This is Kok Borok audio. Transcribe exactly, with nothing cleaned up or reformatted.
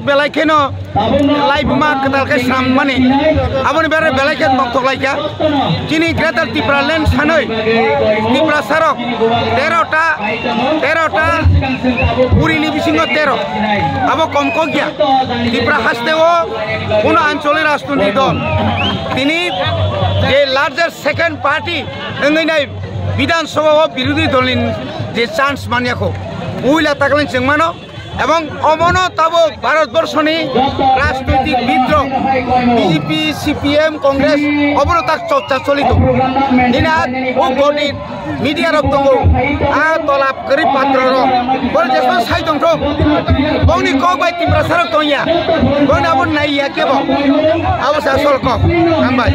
Belai kheno laibuma kwtal khe srammani. Aboni bare belai khe tongthok laikha. Chini Greater Tipraland sanwi Tiprasarok tero ta, tero ta purini bisingo tero. Abo kom kok ya. Tipra hasteo kuno ancholi rajniti dol tini je largest second party wngwi nai Bidhan Sabha o birodhi dolni je chance manya kho, puila takleng chwng mano, ebong omono tabuk Bharat borshoni rajnoitik bidro B J P, C P M, Congress obono tak chorcha choli tongo. Nini a o godi media rok tongo, a tolap kwrwi patro rok, bol jesno sai tongthok, bongni kok bai Tiprasa rok tongya, bongni abo naiya kebo, abo sa sol kok, hambai.